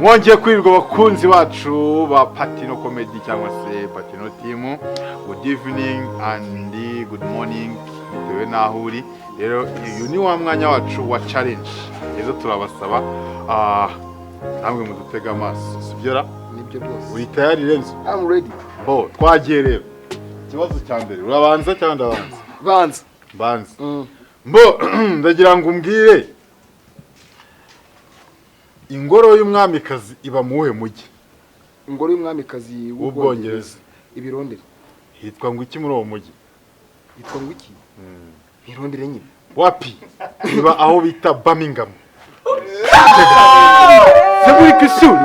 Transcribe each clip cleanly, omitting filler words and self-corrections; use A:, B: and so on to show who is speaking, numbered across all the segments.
A: Mwongeye kwirirwa, abakunzi bacu ba Patino Comedy cyangwa se Patino Team. Good evening and good morning, bitewe n'aho uri. Rero uyu ni wa mwanya wacu wa challenge. Rero turabasaba namwe mudutega amaso, sibyo ra?
B: Nibyo rwose.
A: Uri tayari, Renzo?
B: I'm ready.
A: Bo twagiye rero. Ikibazo cya mbere, urabanza cyangwa ndabanza?
B: Banza.
A: Mbanza. Mbo ndagira ngo umbwire, ingoro y'umwamikazi iba mu wuhe mujyi?
B: Ingoro y'umwamikazi
A: w'Ubwongereza.
B: w'Ubwongereza ibirondere.
A: Hitwa ngo iki muri uwo mujyi?
B: Yitwa ngo iki? Irondere nyine.
A: Wapi, iba aho bita Birmingham, se muri kisuru.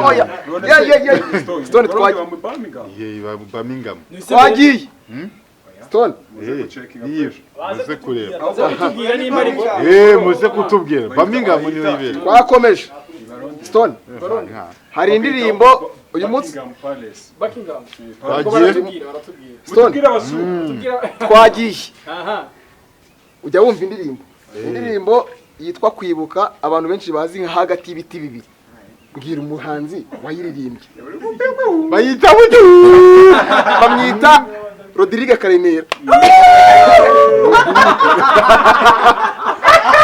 B: Oya, ya ya ya, Stone, twagiye.
A: Iye, iba Birmingham.
B: Twagiye, Stone.
A: Niyo muze kureba.
C: Kutubwira niba ari byo.
A: Muze kutubwira. Birmingham niyo ibera.
B: Twakomeje, Stone. Hari indirimbo uyu munsi.
C: Buckingham.
A: Twagiye.
C: Baratubwira, baratubwira.
B: Stone, twagiye.
C: Aha.
B: Ujya wumva indirimbo yitwa "Kwibuka", abantu benshi bazi nka "Hagati y'ibiti bibiri"? Mbwira umuhanzi wayiririmbye.
A: Bayita budu.
B: Bamwita Rodrigue Karemera.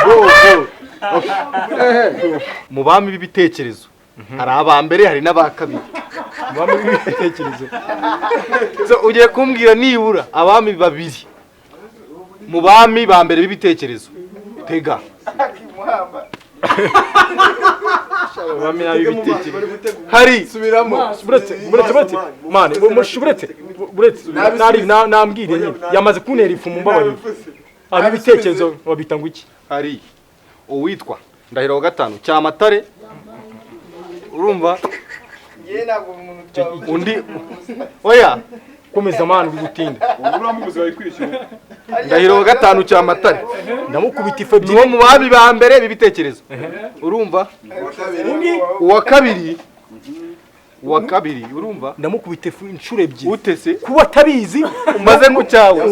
A: Go go.
D: Mu bami b'ibitekerezo hari aba mbere, hari n'aba kabiri.
E: Mu bami b'ibitekerezo.
D: So, ugiye kumbwira nibura abami babiri mu bami ba mbere b'ibitekerezo. Tega.
E: Abami n'ab'ibitekerezo.
D: Hari
E: Subiramo. Buretse, buretse, buretse. Man, buretse, buretse. Nari nambwire nyine. Yamaze kuntera ifu, mumbabarire. Ab'ibitekerezo babita ngo iki?
D: Hari uwitwa Ndahiro wa gatanu Cyamatare, urumva? Undi, oya.
E: Komeza man, uri gutinda.
D: Ndahiro wa gatanu Cyamatare.
E: Ndamukubita ifu ebyiri.
D: Niwo mu bami ba mbere b'ibitekerezo, urumva? Uwa kabiri, uwa kabiri, urumva?
E: Ndamukubita ifu inshuro ebyiri.
D: Utese.
E: Kuba atabizi.
D: Umaze ku cyawe,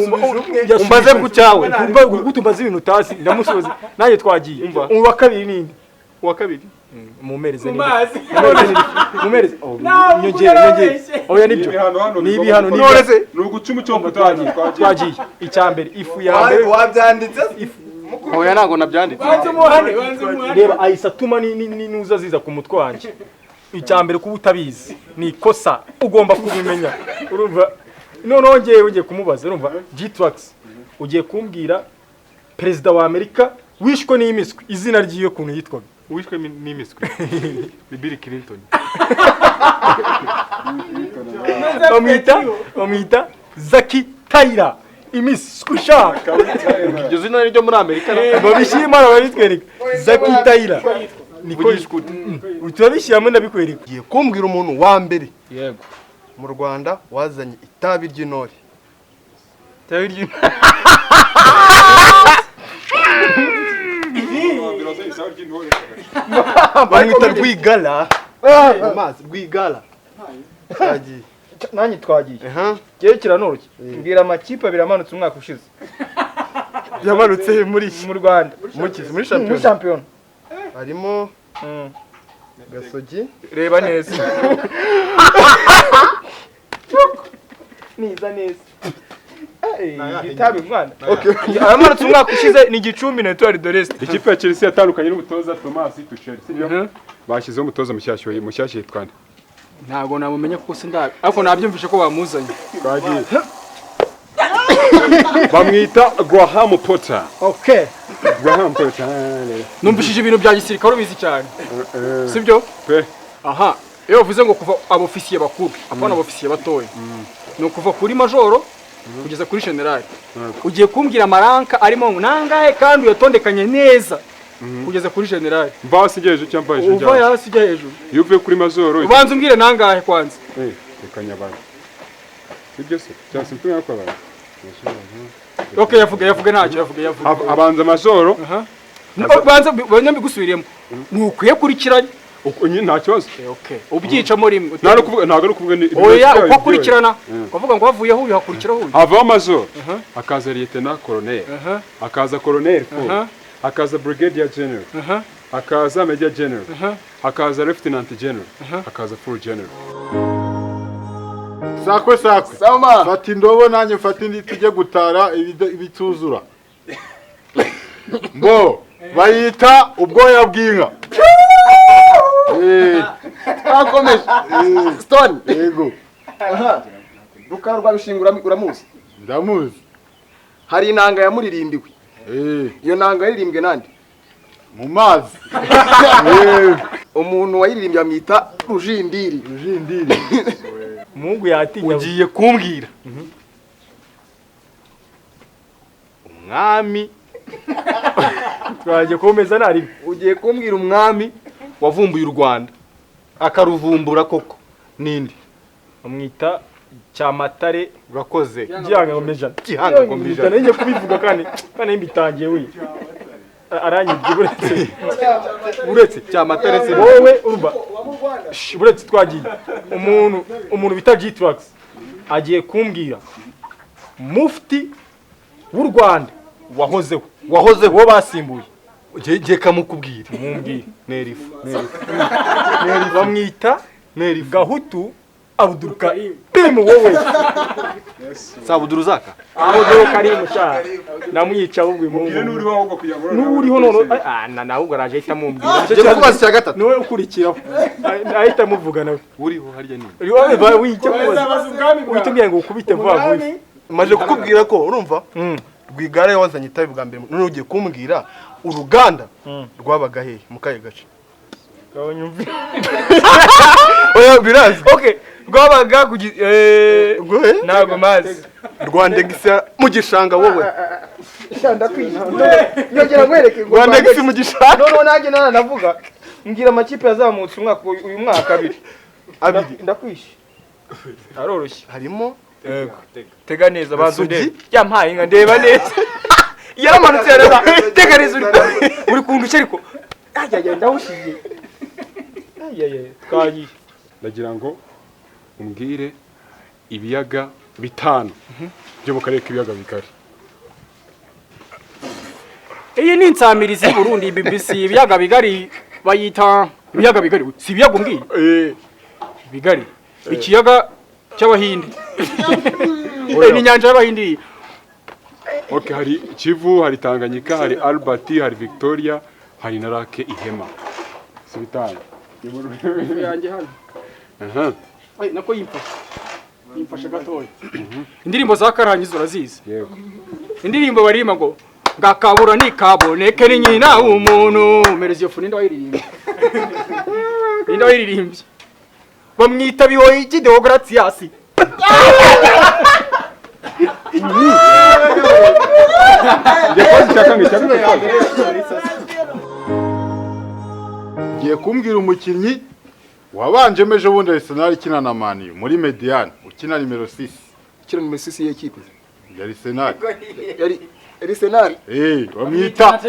D: umbaze ku cyawe.
E: Umva, gute umbaze ibintu utazi? Ndamusubiza nanjye. Twagiye.
D: Umva.
E: Uwa kabiri ninde?
D: Uwa kabiri.
E: Mumereze ninde?
C: Mazi.
E: Mumereze. Oh,
C: Ntabwo
E: nyongere, nyongere. Oya, nibyo. Ni ibihano, ni
D: None se
F: Ni uguca umuco twagiye.
E: Twagiye. Icya mbere, ifu ya mbere.
G: Wabyanditse?
D: Oya, ntabwo nabyanditse.
C: Banza umuhane, banza umuhane.
E: Reba, ahise atuma ni nuza ziza ku mutwe wanjye. Icya mbere, kuba utabizi ni ikosa, ugomba kubimenya, urumva? Noneho ngewe ugiye kumubaza, urumva, G-Trax, ugiye kumbwira perezida wa Amerika wishwe n'imiswi, izina ryiwe ukuntu yitwaga.
D: Wishwe n'imiswi ni Bill Clinton.
E: Bamwita Zaki Tyler imiswi sha.
D: Iryo zina ni ryo muri Amerika na?
E: Babishyira Imana, babitwereka, Zaki Tyler niko.
D: Vugisha ukuri.
E: Turabishyiramo, ndabikwereka.
G: Ugiye kumbwira umuntu wa mbere
C: Yego.
G: mu Rwanda wazanye itabi ry'intore.
D: Itabi ry'intore.
G: Bamwita Rwigara mu mazi, Rwigara. Twagiye.
H: Nanjye twagiye.
G: Aha.
H: Ngewe kiranoroshye. Mbwira amakipe abiri amanutse umwaka ushize.
G: Yamanutse muri
H: mu Rwanda.
G: Muri
H: muri
G: shampiyona.
H: Shampiyona.
G: Harimo Gasogi.
H: Reba neza niza neza. Itabi mwana amanutse umwaka ushize ni Gicumbi na Etoile de l'Est.
F: Ikipe ya Chelsea yatandukanye n'umutoza Thomas Tuchel, sibyo? Bashyizeho umutoza mushyashya. Mushyashya yitwa nde?
C: Ntabwo namumenya kuko sindabi, ariko nabyumvishe ko bamuzanye.
F: Twagiye. Bamwita Graham Potter.
H: Okay.
F: Graham Potter.
C: Numvishije ibintu bya gisirikare ubizi cyane, sibyo?
F: Pe.
C: Aha, iyo bavuze ngo kuva abofisiye bakuru, apana abofisiye batoya, ni ukuva kuri majoro kugeza kuri generali. Ugiye kumbwira amaranka arimo nangahe kandi uyatondekanye neza kugeza kuri generali.
F: Mva hasi njya hejuru cyangwa mva hejuru njya
C: Uva
F: hasi?
C: hasi ujya hejuru.
F: Iyo uvuye kuri majoro.
C: Ubanza umbwire nangahe kwanza.
F: Reka nyabara, sibyo se? Cyangwa se mvuye ko abara?
C: Okay, yavuga, yavuga, ntacyo, yavuga, yavuga.
F: Abanza majoro.
C: Banza banza mbigusubiriyemo, ni ukwiye kurikiranya.
F: Nyine nta kibazo.
C: Okay, ubyicamo rimwe.
F: Nta no kuvuga, ntabwo ari ukuvuga ni
C: Oya, uko akurikirana, ukavuga ngo wavuyeho uyu, hakurikiraho uyu.
F: Havaho majoro, hakaza lieutenant colonel, hakaza colonel,
C: Aha.
F: hakaza brigadier general.
C: Aha.
F: Hakaza Major General, hakaza Lieutenant General, hakaza Full General.
A: Sakwe sakwe.
B: Sama.
A: Fata indobo nanjye mfata indi tujye gutara ibituzura. Mbo bayita ubwoya bw'inka.
B: Twakomeje. Stone.
A: Yego.
B: Aha. Rukara rwa Bishingura uramuzi?
A: Ndamuzi.
B: Hari inanga yamuririmbiwe. Iyo nanga yaririmbwe nande?
A: Mu mazi.
B: Umuntu wayiririmbye amwita Rujindiri.
A: Rujindiri.
E: Mungu yatinya.
D: Ugiye kumbwira umwami
E: twagiye komeza nari.
D: Ugiye kumbwira umwami wavumbuye u Rwanda akaruvumbura koko ninde?
E: Amwita Cyamatare.
D: Urakoze.
E: Gihanga ngomejana.
D: Gihanga ngomejana.
E: Ngiye kubivuga kandi mbitangiye we. Aranyibye buretse. Buretse
D: Cyamatare se
E: wowe urumva. Buretse twagiye. Umuntu bita G-Trax agiye kumbwira mufti w'u Rwanda wahozeho.
D: Wahozeho
E: wo basimbuye.
D: Ngiye kamukubwira.
E: Mumbwire.
D: Nerifu.
E: Nerifu. Bamwita Nerifu. Gahutu Abdulkarim wowe.
D: Sabuduruzaka.
E: Abdulkarim sha. Namwica ahubwo imungu.
F: N'uriho ahubwo kugira ngo
E: n'uriho none na nawe ubwo araje ahita mumbwira.
D: Ngiye kukubaza icya gatatu.
E: Niwe ukurikiraho. Ahita muvuga nawe.
D: Uriho harya ni.
E: Uriho wijya kubaza. Uhita ngo ukubite vuba vuba.
G: Maje kukubwira ko urumva Rwigara wazanye itabi bwa mbere none ugiye kumbwira uruganda rwabaga hehe mu kaye gace? Oya birazwi.
H: Okay, rwabaga ku ntago mazi.
G: Rwandegisa mu gishanga wowe.
H: Nyongera nkwereke ngo
G: Rwandegisa mu gishanga.
H: None nanjye nanavuga mbwira amakipe yazamutse umwaka uyu mwaka abiri.
G: Abiri.
H: Ndakwishe. Aroroshye.
G: Harimo
H: tega neza banzu ndebe. Yampaye inka ndeba neza. Yaramanutse yaraba. Tega neza uri kundushya ariko. Ajya ndawushiye. Ayaya twagiye.
F: Ndagira ngo umbwire ibiyaga bitanu byo mu karere k'ibiyaga bigari.
C: Iyi ni insamirizi y'u Burundi BBC. Ibiyaga bigari bayita ibiyaga bigari. Si ibiyaga umbwiye? Bigari. Ikiyaga cy'Abahinde. Ni inyanja y'Abahindi.
F: Okay, hari Kivu, hari Tanganyika, hari Albert, hari Victoria, hari na Lake Ihema. Si bitanu.
C: Yanjye hano. Ay, nako yimfasha. Yimfasha gatoya. Indirimbo za Karangizo urazizi?
F: Yego.
C: Indirimbo barima ngo ngakabura nikaboneke ni nyina w'umuntu. Merezi yo funinda wayiririmbye. Ninda wayiririmbye. Bamwita Bihoyiki Deogratias.
A: Ngiye kumbwira umukinnyi wabanje meje bundi Arsenal ikina na Man U muri Mediane ukina nimero 6.
B: Ukina nimero 6 y'ikipe
A: ya Arsenal.
B: Yari Arsenal.
A: Bamwita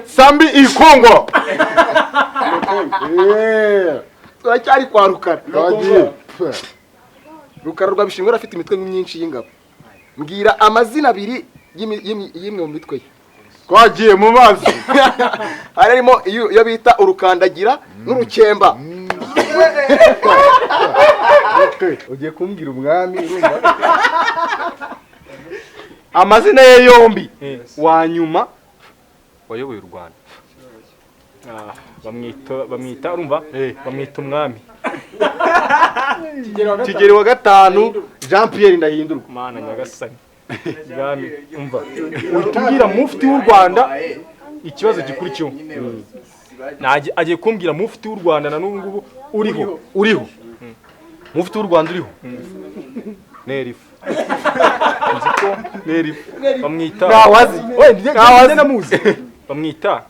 A: Sambi Ikongo.
B: Turacyari kwa Rukara.
A: Twagiye.
B: Rukara rwa Bishingwe afite imitwe myinshi y'ingabo. Mbwira amazina abiri y'imwe mu mitwe ye.
A: Twagiye mu mazi.
B: Harimo iyo bita urukandagira n'urukemba.
D: Ugiye kumbwira umwami urumva amazina ye yombi wa nyuma wayoboye u Rwanda.
E: Bamwita urumva bamwita umwami
D: Kigeli wa gatanu Jean Pierre Ndahindurwa.
E: Mana nyagasani. Mwami umva utubwira mufti w'u Rwanda ikibazo gikurikiyeho. Naje agiye kumbwira mufti w'u Rwanda na n'ubu ngubu uriho.
D: Uriho. Mufti w'u Rwanda uriho. Nerifu.
E: Nziko
D: Nerifu.
E: Bamwita
D: Ntawazi.
E: We ndamuzi. Bamwita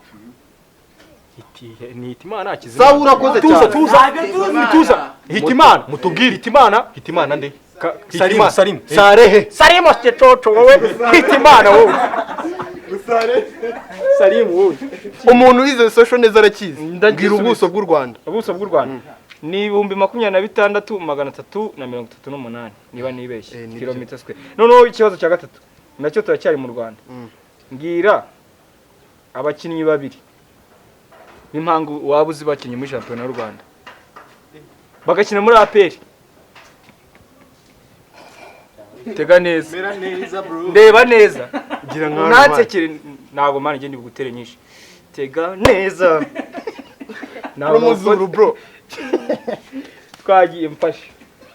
E: ni Hitimana akizima.
D: Sawa urakoze cyane.
E: Tuza. Hitimana
D: mutubwire
E: Hitimana.
D: Hitimana nde?
E: Salim Salim.
D: Sarehe.
E: Salim ositechocho wowe. Hitimana wowe. Salim wowe.
G: Umuntu wize social neza arakizi. Mbwira ubuso bw'u Rwanda.
H: Ubuso bw'u Rwanda ni 26,338 niba nibeshye kilometer square. Noneho ikibazo cya gatatu nacyo turacyari mu Rwanda. Mbwira abakinnyi babiri B'impanga waba uzi bakinnye muri shampiyona y'u Rwanda, bagakina muri APR. Tega neza, ndeba neza.
G: Gira nka
H: Unansekere ntabwo man ngende bugutere nyinshi. Tega neza.
G: Urumuzuru bro.
H: Twagiye, mfashe.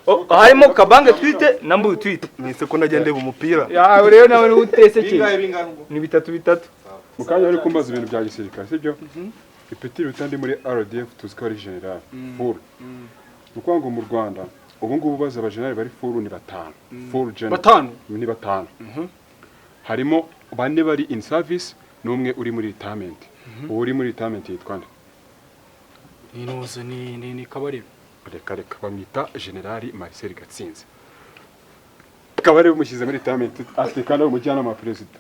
H: Oh, harimo Kabange twite na Mbuyu twite.
G: Nise ko najya ndeba umupira.
H: Ya, rero nawe utesekeye. Ni bitatu bitatu.
F: Mu kanya uri kumbaza ibintu bya gisirikare, sibyo? Ipeti riruta ndi muri RDF tuzi ko ari general full. Ni ukuvuga ngo mu Rwanda ubu ngubu baza abajenerali bari full ni batanu. Full general.
C: Batanu?
F: Ni batanu. Harimo bane bari in service n'umwe uri muri retirement. Uwo uri muri retirement yitwa nde?
C: Ni ni Kabarebe.
F: Reka reka, bamwita General Marcel Gatsinzi. Kabarebe umushyize muri retirement ate kandi ari umujyanama wa perezida?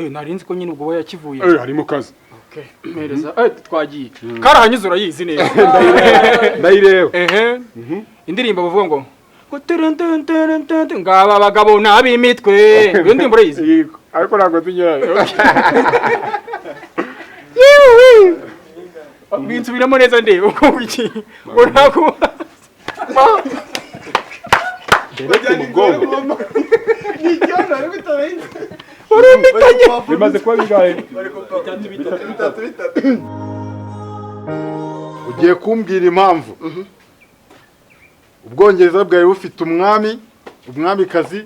C: Nari nzi ko nyine ubwo we yakivuye.
F: Eh, harimo kazi.
C: Okay, mpereza. Twagiye. Karahanyuze urayizi neza.
F: Ndayireba.
C: Ehe. Indirimbo bavuga ngo ngaba abagabo n'ab'imitwe. Iyo ndirimbo urayizi?
F: Yego, ariko ntabwo tunyurayo.
C: Binsubiramo neza ndebe uko iki. Ngo ntabwo
F: Direct mu bwonko.
C: Urumitanye.
F: Bimaze kuba bingahe?
G: Bitatu bitatu.
A: Ugiye kumbwira impamvu Ubwongereza bwari bufite umwami, umwamikazi,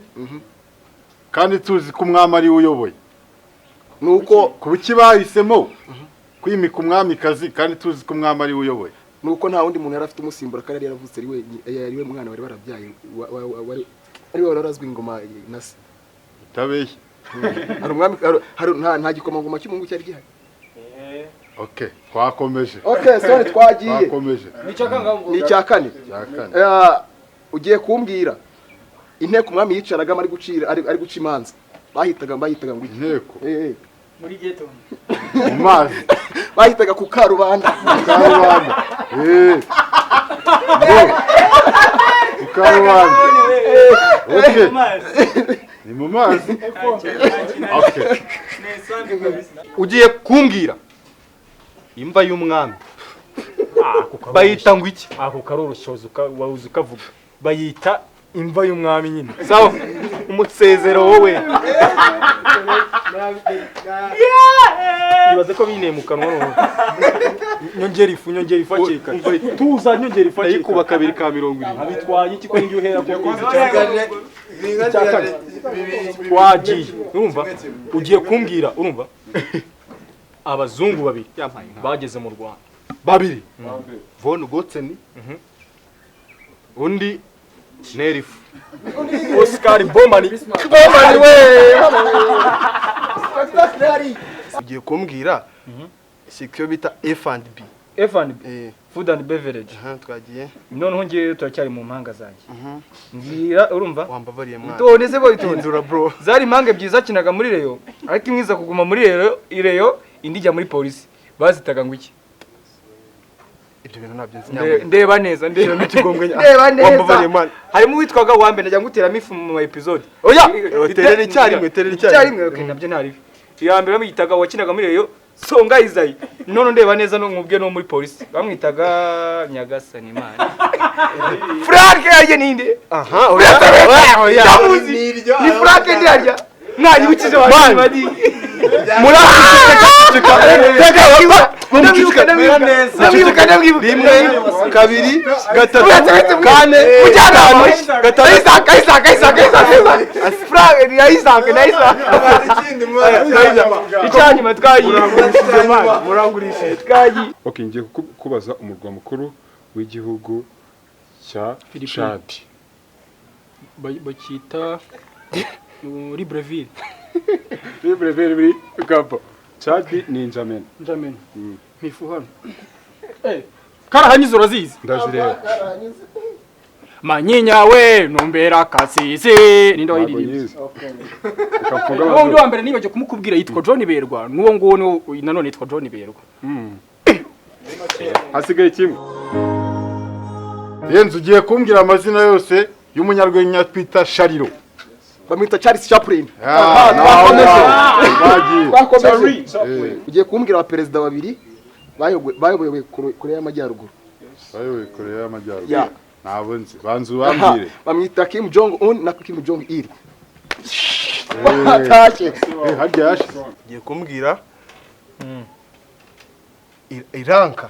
A: kandi tuzi ko umwami ari we uyoboye.
B: Nuko
A: Kuki bahisemo kwimika umwamikazi kandi tuzi ko umwami ari we uyoboye?
B: Nuko nta wundi muntu yari afite umusimbura, kandi yari yaravutse ari we, ari we mwana bari barabyaye ari we wari warazwe ingoma na se.
A: Utabeshya.
B: Hari umwami hari nta gikomangoma cy'umuhungu cyari gihari.
A: Okay, twakomeje.
B: Okay, sorry, twagiye.
A: Twakomeje.
B: Ni icya kane.
A: Cya kane.
B: Ugiye kumbwira inteko umwami yicaragamo ari gucira, ari guca imanza, bahitaga ngo iki?
A: Inteko.
H: Muri ghetto.
A: Mu mazi.
B: Bahitaga ku Karubanda.
A: Karubanda. Ku Karubanda. Okay. Ni mu mazi. Okay.
D: Ugiye kumbwira imva y'umwami bayita ngo iki?
E: Ako karoroshye waza ukavuga. Bayita imva y'umwami nyine.
D: Sawa, umusezero wowe.
E: Ibaze ko bineye mu kanwa noneho. Nyongera ifu, nyongera ifu akeka. Tuza, nyongera ifu akeka.
D: Ndayikuba kabiri ka 70.
E: Abitwaye iki ko ngiye uhera ku icya kane. Twagiye. Urumva? Ugiye kumbwira, urumva? Abazungu babiri bageze mu Rwanda.
D: Babiri. Von Gotzen. Undi Nerifu.
E: Oscar Bomani.
B: Bomani we.
G: Ugiye kumbwira section bita F&B.
H: F&B. Food and beverage.
G: Twagiye.
H: Noneho ngiye turacyari mu mpanga zanjye. Ngira urumva?
G: Wambabariye mwana.
H: Itonde se boy, itonde.
G: Hindura bro.
H: Zari impanga ebyiri zakinaga muri Rayon, ariko imwe iza kuguma muri Rayon, indi ijya muri polisi. Bazitaga ngo iki?
G: Ibyo bintu ntabyo nzi.
H: Ndeba neza, ndeba
G: Ndeba
H: neza. Harimo uwitwaga Wambe, najya nguteramo ifu mu episode.
G: Oya, terera icyarimwe, terera
H: icyarimwe. Okay, nabyo ntaribi. Iya mbere bamwitaga wakinaga muri Rayon, Songa Isayi. None ndeba neza no nkubwe no muri polisi. Bamwitaga Nyagasani Imana. Frank yaje ninde?
G: Aha, oya. Oya.
H: Ni Frank ndi arya. Mwanyibukije abantu bari.
D: Rimwe, kabiri, gatatu, kane, gatanu,
H: Isaac, Isaac, Isaac, Isaac, Isaac. Frank ni Isaac, na Isaac. Icyanyuma twagiye.
G: Murangurishije.
H: Twagiye.
F: Okay, ngiye kukubaza umurwa mukuru w'igihugu cya Chad.
C: Bakita Libreville.
F: Libreville biri Gabon. Chad ni N'Djamena.
C: N'Djamena. Mifu hano. Karahanyuze urazizi?
F: Ndazireba.
C: Manyinya we numbera kasisi ninde wayiririmbye? Uwo ndi wa mbere nibaje kumukubwira yitwa John Berwa, nuwo nguwo nanone yitwa John Berwa.
F: Hasigaye kimwe.
A: Yenzu ugiye kumbwira amazina yose y'umunyarwenya twita Shariro.
B: Bamwita Charles Chaplin.
A: Twakomeje.
B: Ugiye kumbwira abaperezida babiri Bayoboye Korea y'Amajyaruguru.
A: Bayoboye Korea y'Amajyaruguru.
B: Yeah.
A: Ntabwo nzi, banza ubambwire.
B: Bamwita Kim Jong Un na Kim Jong Il. Batashye.
A: Harya yashize.
G: Ugiye kumbwira iranka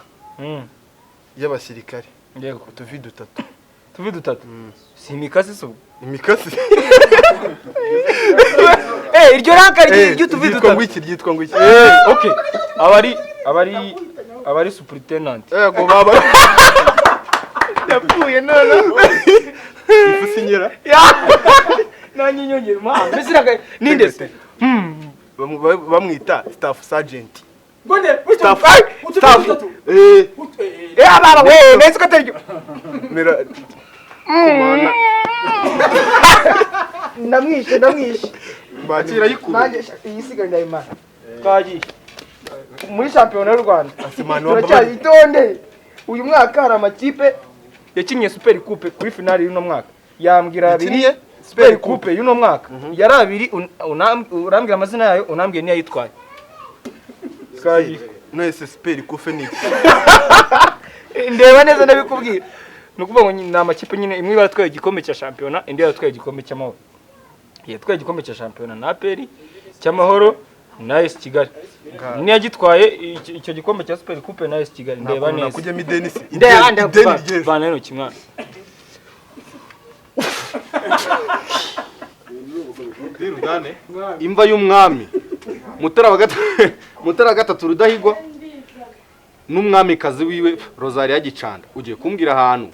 G: y'abasirikare.
H: Yego.
G: Utuvi dutatu.
H: Tuvi dutatu. Si imikasi se ubwo?
G: Imikasi.
H: Iryo ranka ry'utuvi dutatu.
G: Ryitwa ngwiki, ryitwa ngwiki.
H: Okay. Abari superintendent.
G: Yego baba. Yapfuye none. Ifusi nyera.
H: Nanjye nyongera ma. Mbese ninde se?
G: Bamwita staff sergeant.
C: Gonde,
G: Staff. Staff.
H: Baba we, nese ko atari
G: Mera.
H: Ndamwishe.
A: Bakira yikube.
H: Nanjye iyi siga ndayimara. Twagiye. Muri shampiyona y'u Rwanda.
G: Turacyari
H: itonde. Uyu mwaka hari amakipe yakinnye Super Coupe kuri finale y'uno mwaka. Yambwira abiri Super Coupe y'uno mwaka. Yari abiri, urambwira amazina yayo, unambwiye niyo yitwaye.
G: Twagiye. None Super Coupe ni iki?
H: Ndeba neza ndabikubwira. Ni ukuvuga ngo ni amakipe nyine, imwe baratwaye igikombe cya shampiyona, indi yaratwaye igikombe cy'amahoro. Yatwaye igikombe cya shampiyona na APR, cy'amahoro na AS Kigali. Niyo yagitwaye icyo gikombe cya Super Coupe na AS Kigali. Ndeba neza.
G: Nakujyamo ideni se.
H: Ideni ry'ejo. Vana hano kimwana.
D: Imva y'umwami Mutara gatatu Rudahigwa n'umwamikazi wiwe Rosaria Gicanda. Ugiye kumbwira ahantu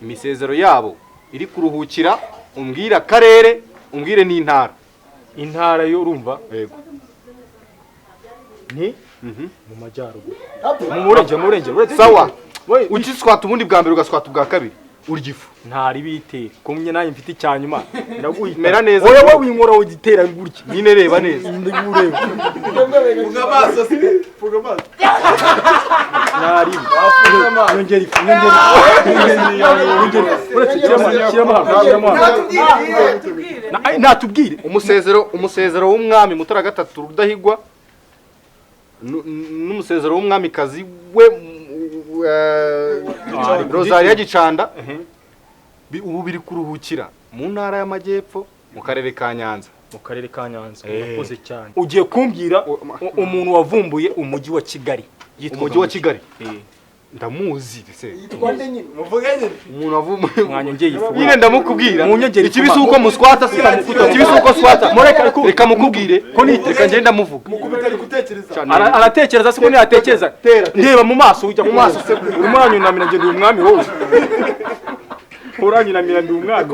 D: imisezero yabo iri kuruhukira, umbwira akarere, umbwire n'intara.
E: Intara yo urumva?
D: Yego.
E: Ni mu majyaruguru. Mu murenge.
D: Sawa. Ukiswata ubundi bwa mbere ugaswata ubwa kabiri. Urya ifu.
E: Ntari bitera. Kumye nanjye mfite icyanyuma. Ndaguhita.
D: Mera neza.
E: Oya wowe winkora ugitera gutya.
D: Nyine reba neza.
E: Ndagureba.
G: Funga amaso se. Funga amaso.
E: Ntari. Nyongera ifu, nyongera. Uretse kirama. Natubwire.
D: Umusezero w'umwami Mutara gatatu Rudahigwa n'umusezero w'umwamikazi we Rosaria Gicanda ubu biri kuruhukira mu ntara y'Amajyepfo mu karere ka Nyanza.
E: Mu karere ka Nyanza. Urakoze cyane. Ugiye kumbwira umuntu wavumbuye umujyi wa Kigali.
D: Umujyi wa Kigali. Ndamuzi se.
G: Muvuge nyine.
D: Umuntu wavumbuye
E: mwanyongeye ifu.
D: Nyine ndamukubwira.
E: Munyongere
D: ikibi suko muswata se. Ikibi suko swata. Reka mukubwire.
E: Ko nite
D: reka ngenda muvuga.
G: Mukubita ari gutekereza.
E: Aratekereza se ko ntiyatekereza. Ndeba mu maso ujya mu maso se. Urimo uranyunamira ngende uyu mwami wowe. Uranyunamira ndi umwami.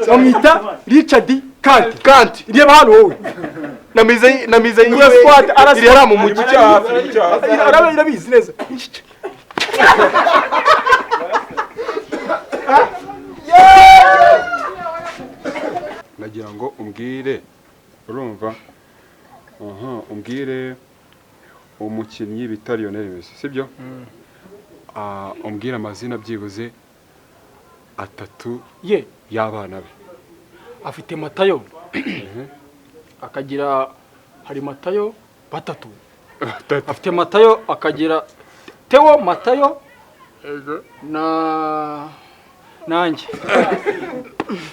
E: Bamwita Richard Kanti.
D: Kanti.
E: Reba hano wowe.
D: Namize
E: Uraswata
D: araswata mu mujyi.
E: Arabizi neza.
F: Nagira ngo umbwire, urumva, umbwire umukinnyi bita Lionel Messi, sibyo? Umbwire amazina byibuze atatu
C: ye
F: y'abana be.
C: Afite Matayo, akagira hari Matayo batatu. Afite Matayo akagira Theo Matayo na nanjye.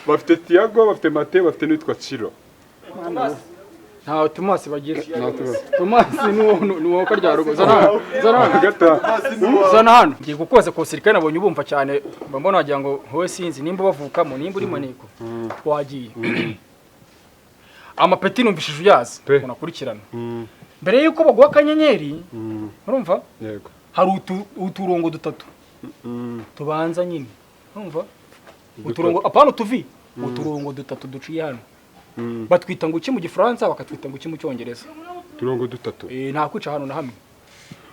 F: Bafite Thiago, bafite Mateo, bafite n'uwitwa Ciro.
C: Nta Tomasi bagira. Tomasi nuwo karya rugo. Zana hano. Ngiye kukoza ku basirikare nabonye ubumva cyane, mbona wagira ngo wowe sinzi nimba bavukamo nimba uri maneko. Twagiye. Amapeti numvishije uyazi, unakurikirana. Mbere yuko baguha akanyenyeri, urumva?
F: Yego.
C: Hari uturongo dutatu. Tubanza nyine. Urumva? Uturongo apana utuvi, uturongo dutatu duciye hano. Batwita ngo iki mu Gifaransa, bakatwita ngo iki mu Cyongereza.
F: Uturongo dutatu.
C: Nta kwica hano na hamwe.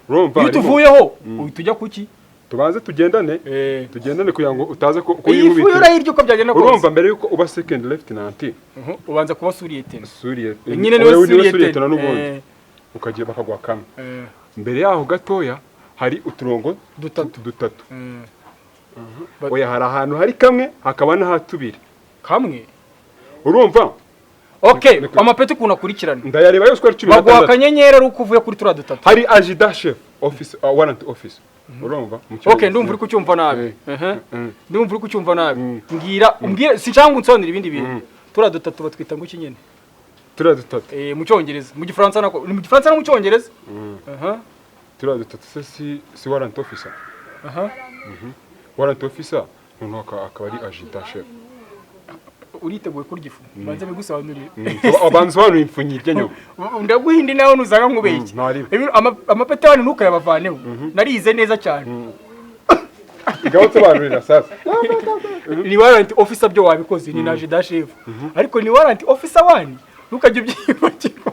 F: Urumva?
C: Iyo tuvuyeho uhita ujya kuki?
F: Tubanze tugendane. Tugendane kugira ngo utaza ko
C: yihubita. Ifu urayirya uko byagenda kose.
F: Urumva mbere yuko uba second lieutenant.
C: Ubanza kuba sous-lieutenant.
F: Sous-lieutenant.
C: Nyine niwe sous-lieutenant
F: n'ubundi. Ukagiye bakagwa kamwe. Mbere yaho gatoya hari uturongo dutatu. Oya hari ahantu hari kamwe hakaba n'ahatubiri.
C: Kamwe?
F: Urumva?
C: Okay, amapeti ukuntu akurikirana,
F: Ndayareba yose uko ari cumi
C: baguha
F: n'atandatu.
C: akanyenyeri ari uko uvuye kuri turiya dutatu.
F: Hari adjudant chef office, warrant officer, urumva mu
C: Okay.
F: Cyongereza.
C: Ndumva uri kucyumva nabi. Ndumva uri kucyumva nabi. Mbwira, umbwire, sinshaka ngo unsobanurire ibindi bintu. Turiya dutatu batwita ngo iki nyine?
F: Turiya dutatu?
C: Eh, mu Cyongereza, mu Gifaransa nako, ni mu Gifaransa no mu Cyongereza. Aha.
F: Turiya dutatu se si warrant officer?
C: Aha.
F: Warrant officer, noneho akaba ari adjudant chef.
C: Uriteguye kurya ifu? Banze bigusobanurire.
F: Abansobanurira impfunyirye nyuma.
C: Ndaguha indi nawe nuzanga nkubeshye.
F: Ntaribe.
C: Amapeti wanyu ntukayabavaneho, narize neza cyane.
F: Ngaho nsobanurira sasa.
C: Ni warrant officer, byo wabikoze, ni na adjudant chef, ariko ni warrant officer one, ntukajye ubyibagirwa,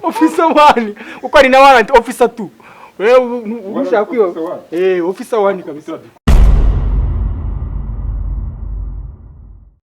C: officer one, kuko hari na warrant officer two. Wewe ushaka kwiba
F: Officer one.
C: Officer one kabisa.